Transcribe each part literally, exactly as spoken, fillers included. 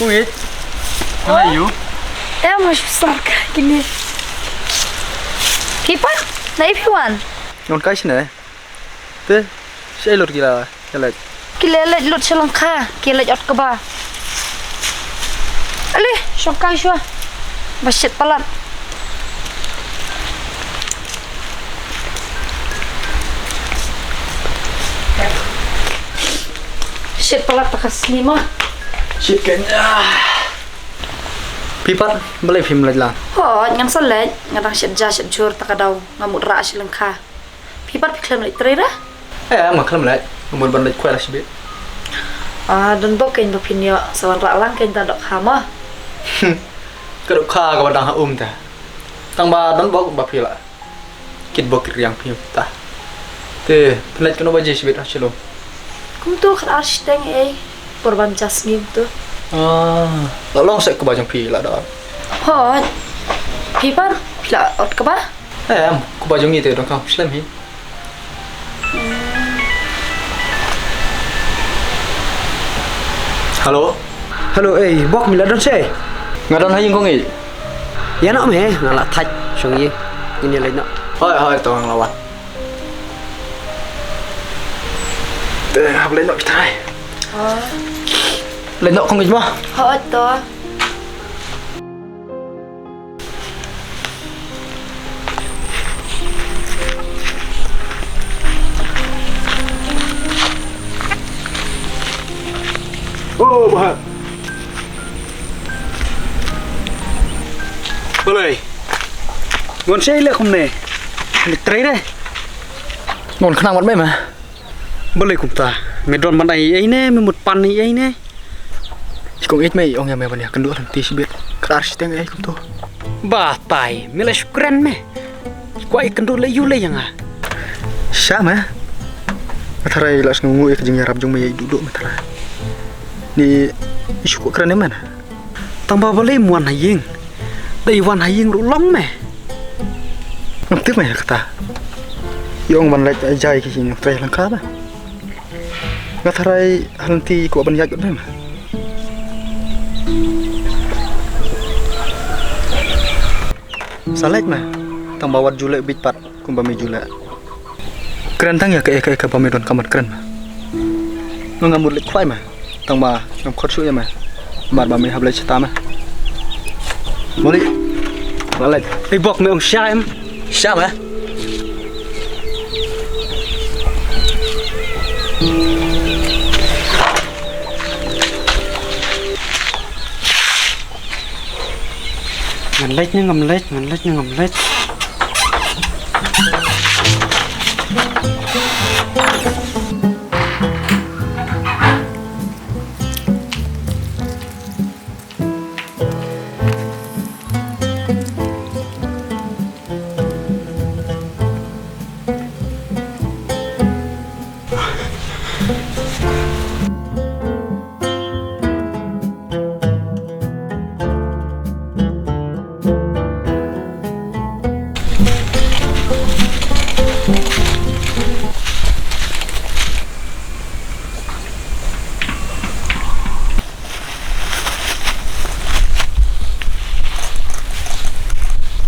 Wait. Where are you? Em, mas besar ka kini. Phi pat, na i phi wan? Ngan kai sini. Te, shaei lut ki la, ki la leit. Ki la leit lut sha lyngkha, ki leit ot kba. Ale, shong kai shuwa. Ba shit palat. Shit palat ta ka sngi ma. Shit kane. Phi pat, balei phim leit lang? Hooid, ngan sa leit, nga dang shit ja shit jhur ta ka daw, nga mut rah sha lyngkha. Phi pat phi khlem leit trei re? Eh, nga khlem leit. Nga mut ban leit khwai la shibit. Ah, don bok kein ba phin ïoh sa wanrah lang kein ta dohkha mo. Ka dohkha kaba dang ha um ta. Tang ba don bok ba phi la kit bok kit riang phi ta. Te phin leit kano baje shibit ha shalom? Kumto khat ar shiteng ei. Por ban ja sngi kumto. Ah, la long seh kba jong phi la don. Hooid. Phi pat phi la ot kba? Em, kba jong ngi te don kam slem hi. Hello. Hello, ei, bok mi la don seh? Nga don ha ïing kong i. Ïa no me, nga la thait shong ïing. Ngin ïa leit noh. Hooid, hooid, to nga la wan. Te hap leit noh phi trai. Leit noh kong i mo. Hooid to. Oh, bah. Balei? Ngan sei le kumne. Ni trei re. Ngan khnang mat me ma. Balei kumta? Me don ban ai ei ne, me mut pan ei ei ne. I kong ïeit me i ong ïa me ban ïa kynduh lynti shibit. Kar shiteng ei kumto. Batai, me la shu kren me. Kwah ïa kynduh lei ïu lei ïa nga. Sha me. Me tharai la sngew nguh ïa ka jingïarap jong me ïa i Duhduh me tharai. Ni i shu kwah kren ïa me na. Tang ba balei im wan ha ïing. Da i wan ha ïing ruh long me. Ngam tip me ïa kata. I ong ban leit ai ja ïa ki jingtrei lyngkha ba. Nga tharai ha lynti kwah ban ïaid kot me ma. Sa leit ma. Tang ba wat ju leh bit pat kumba me ju leh. Kren tang ïa kaei kaei kaba me donkam ban kren ma. Nga ngam mut leit khwai ma. Tang ba ngam khot shuh ïa me. Mar ba me hap leit shata ma. Moli. Nga leit. Ei bok me ong sha em. Sha ma. Ngan leit ne ngam leit, ngan leit ne ngam leit.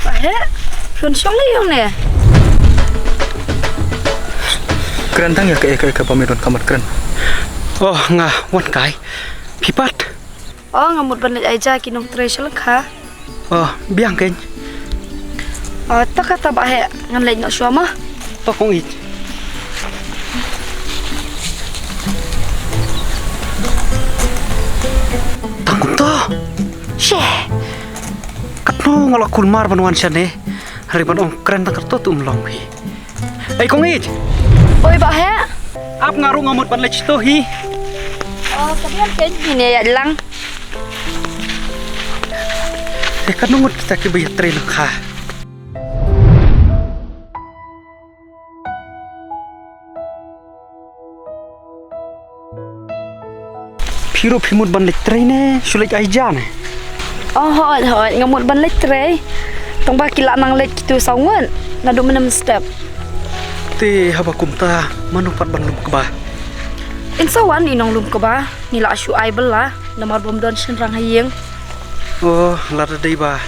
Ba heh, phi wan shong ïa u ne. Kren tang ïa kaei kaei kaba me donkam ban kren. Oh, nga wan kai. Phi pat? Oh, nga mut ban leit ai ja ki nongtrei sha lyngkha. Oh, biang kein. Oh, to kata ba heh, ngan leit noh shuwa ma. To kong ïeit. Tang kumto. She. Katno nga la kulmar ban wan shane. Hynrei ban ong kren tang katto tum long phi. Ei kong ïeit. Oi ba heh. Ap nga ruh nga mut ban leit shito hi. Oh, ka biang kein, ngin ïaid lang. Te katno ngut kita kiba ïatrei lyngkha. Phi ruh phi mut ban leit trei ne, shu leit ai ja ne? Oh, hooid, hooid, nga mut ban leit trei. Tang ba ki lah nang leit kitu saw ngut, naduh mynne mynstep. Te haba kumta, mano pat ban lum kba? In sa wan i nonglum kaba ngi la shu ai bela namar bym don shynrang ha ïing. Oh, lada dei ba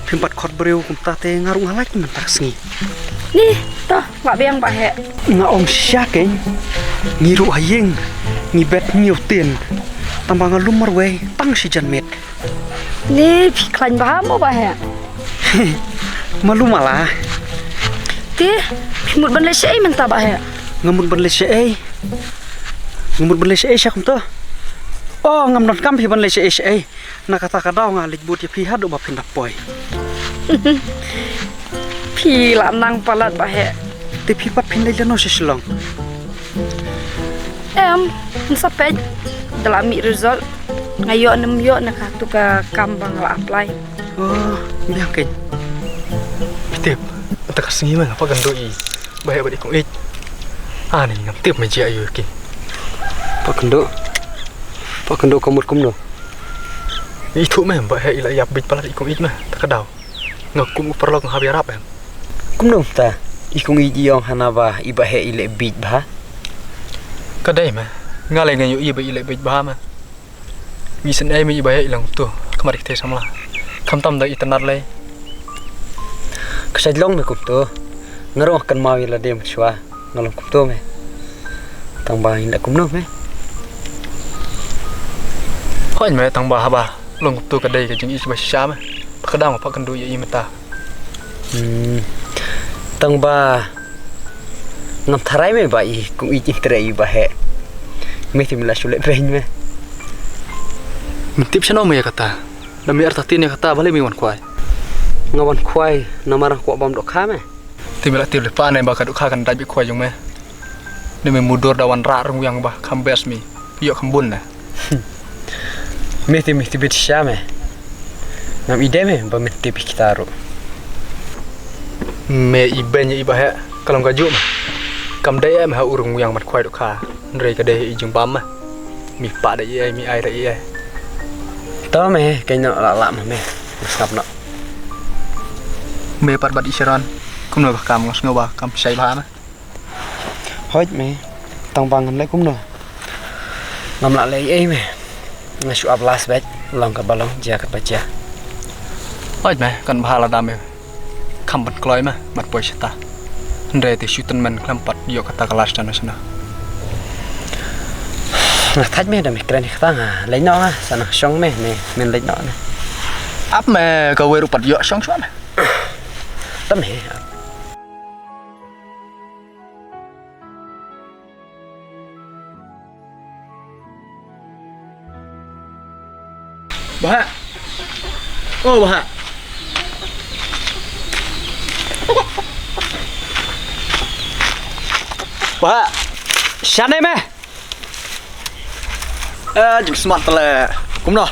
phim pat khot briew kumta te nga ruh nga lait mynta ka sngi. Ni, to, la biang Bah Heh. Nga ong shisha keiñ, ngi ruh ha ïing ngi bet hynñiew tin. Tang ba nga lum marwei tang shi janmiet. Ni phi khlaiñ bha mo Bah Heh? Malu mala. Te phi mut ban leit shaei mynta Bah Heh? Nga mut ban leit shaei? Nga mut ban leit shaei sha kumta? Oh, ngam don kam phi ban leit shaei shaei. Na kata ka daw nga leit bud ïa phi haduh ba phin da poi. Phi la nang palat Bah Heh. Te phi pat phin leit lano sha Shillong? Em, nsa peit da la mih result. Nga ïoh ne ym ïoh na katu ka kam ba nga la apply. Oh, biang keiñ. Phi tip, mynta ka sngi ma nga pat kynduh ïa i Bah Heh bad i Kong Ïeit. Ani ngam tip me jia aïu ki. Pat kynduh. Pat kynduh ka mut kumno? Ithuh me Bah Heh i la ïap beit palat i Kong Ïeit me. Ta ka daw. Nga kum u paralok nga hap ïarap em. Kumno mynta i Kong Ïeit i ong hana ba i Bah Heh i leh beit bha? Ka dei me. Nga lei nga ïohi ba i leh beit bha me. Ngi sngewsih me i Bah Heh i long tu. Ka mat i kthei samla. Khamtam da i tnat lei. Ka shait long me kumtu. Nga ruh nga kynmaw ïa lade mynshuwa. Nga long kumtu me. Tang ba in da kumno me. Hooid me tang ba haba long kumtu ka dei ka jingïeit ba shisha me. Ba ka dang pat kynduh ïa i mynta. Hmm. Tang ba ngam tharai me ba i Kong Ïeit in trei i Bah Heh. Me te me la shu leh beiñ me. Men tip shano me ïa kata. Da me artatien ïa kata balei me wan khwai. Nga wan khwai namar nga kwah bam dohkha me. Te me la tip lypa ne ba ka dohkha kan dait beit khwai jong me. Ne me mudor da wan rah rung wiang ba kham best me. Ïoh kham bun ne. Me te me te bit sha me. Ngam ide me ba me te bit kita ruh. Me i ben i Bah Heh ka long ka juk me. Kam dei em ha u rung wiang mat khwai dohkha. Hynrei ka dei i jingbam me. Mi pah da i ai mi ai da i ai. To me keiñ noh la la ma me. Sngap noh. Me pat bad i Sharon. Kumno ba kam nga sngew ba kam shai bha me. Hooid me. Tang ba ngam leh kumno. Ngam lah leh ei me. Nga shu ap las bad long kaba long jia kaba jia. Hooid me kan bha lada me. Kham ban kloi me mat poi shata. Hynrei te shu tynmen khlem pat ïoh kata ka las shano shano. Nga thait me da me kren kata nga leit noh nga sa nang shong me me men leit noh ne. Ap me ka wei ruh pat ïoh shong shwa me. Tam he. Bah. Oh, Bah. Bah. Shane me. Eh, jing smat le. Kumno?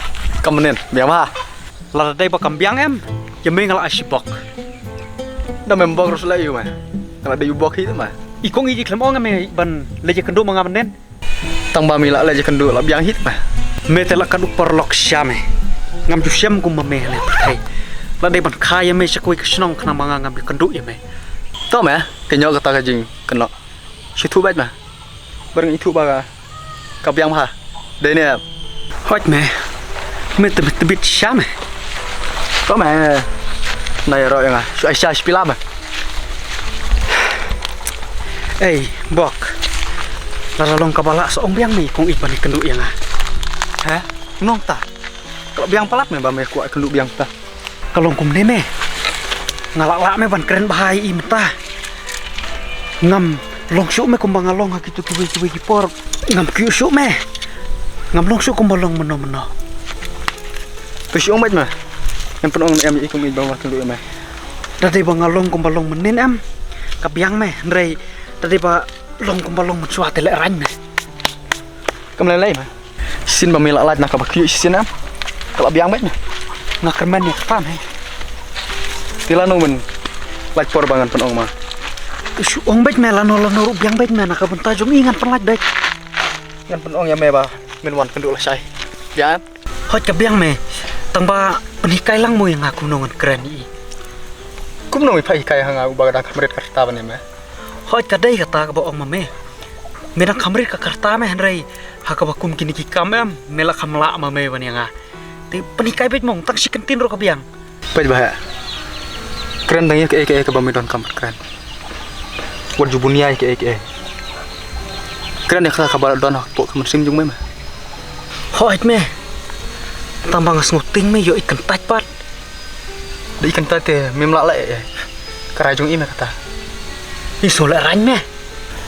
Kam mynnin, biang bha. Lada dei ba kam biang em. Ïa me nga la ai shi bok. Da me bok ruh la ïa me. Nga la dei u bok hi ma. I kong i ji khlem ong me ban leit ïakynduh ma nga mynnin. Tang ba me la leit ïakynduh la biang hi ma. Me te la ka duk paralok sha me. Ngam ju shem kum ma me ne pyrthei. La dei ban kha ïa me sha kawei ka shnong khnang ba nga ngam ïakynduh ïa me. To me, ka ñiah kata ka jingkynnoh. Shi thuh beit ma. Bar ngi thuh ba ka biang bha. Dei ne em? Hooid me. Me te me tbit sha me. To me. Na ïaroh ïa nga. Shu ai sha shi pila me. Ei, bok. Lada long kaba lah sa ong biang me i kong ïeit ban ïakynduh ïa nga. He? Nong ta. Ka la biang palat me ba me kwah ïakynduh biang ta. Ka long kumne me. Nga lah lah me ban kren bha ïa i mynta. Ngam long shuh me kumba nga long ha kitu kiwei kiwei ki por. Ngam kyiuh shuh me. Ngam long shuh kumba long mynno mynno. To shu ong beit me. Ngan pynong ne em ïa i kong ïeit ba wan kynduh ïa me. Da dei ba nga long kumba long mynnin em. Ka biang me hynrei da dei ba long kumba long mynshuwa te lehraiñ me. Kam lei lei me. Shisien ba me la lait na kaba kyiuh shisien em. Ka la biang beit me. Nga kyrmen ïa kata me. Te lano men lait por ba ngan pynong ma. Shu ong beit me lano lano ruh biang beit me na ka bynta jong i ngan pynlait beit. Ngan pynong ïa me ba men wan kynduh lashai. Biang em? Hooid ka biang me. Tang ba pynhikai lang mo ïa nga kumno ngan kren ïa i. Kumno me pha hikai ha nga uba ka dang kham rit ka rta ban ïa me. Hooid ka dei kata kaba ong ma me. Me dang kham rit ka karta me, hynrei ha kaba kum kine ki kam em, me la kham lah ma me ban ïa nga. Te pynhikai beit mo, tang shi kyntien ruh ka biang. Peit bha. Kren dang ïa kaei kaei kaba me donkam pat kren. Wat ju bun ïa kaei kaei. Kren ïa kata kaba la don hapoh ka mynsiem jong me, me. Hooid me. Tang ba nga sngewtieng me ïoh i kyntait pat. Dei i kyntait te mem lah leh ei ei. Ka rai jong i me kata. I sngewlehraiñ me.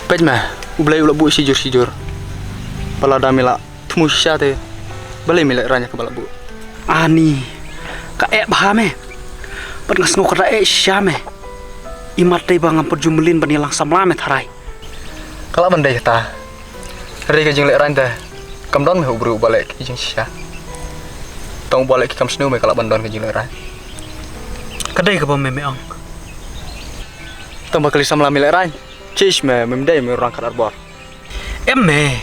Peit me, U Blei u la buh shijur shijur. Ba lada me la thmu shisha te, balei me lehraiñ ïa kaba la buh? Ani, ka eh bha me. Bad nga sngew ka da eh shisha me. Imat dei ba ngam pat ju mlien ban ïalang samla me tharai. Ka lah ban dei kata. Hynrei ka jinglehraiñ te kam don me u briew uba leh ki jingshisha. Tang uba leh ki kam sniew me ka lah ban don ka jinglehraiñ. Ka dei kaba me me ong. Tang ba kali samla me lehraiñ. Chish me, mem dei me u rangkat arbor. Em me.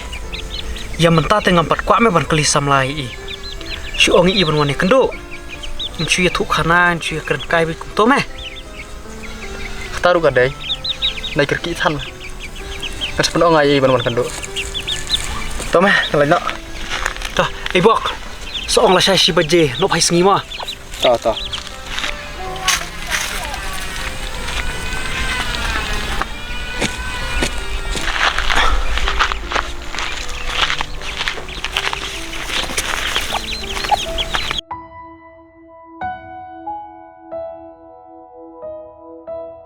Ïa mynta te ngam pat kwah me ban kali samla ïa i. Shu ong ïa i ban wan ïakynduh. Ngan shu ïathuh khana, ngan shu ïakren kai beit kumto me. Kata ruh ka dei. Nai kyrkieh than me. Ngan sa pynong ïa i ban wan kynduh. To me, ngan leit noh. To, ei bok. Sa ong lashai shi baje, nop hai sngi mo. To, to.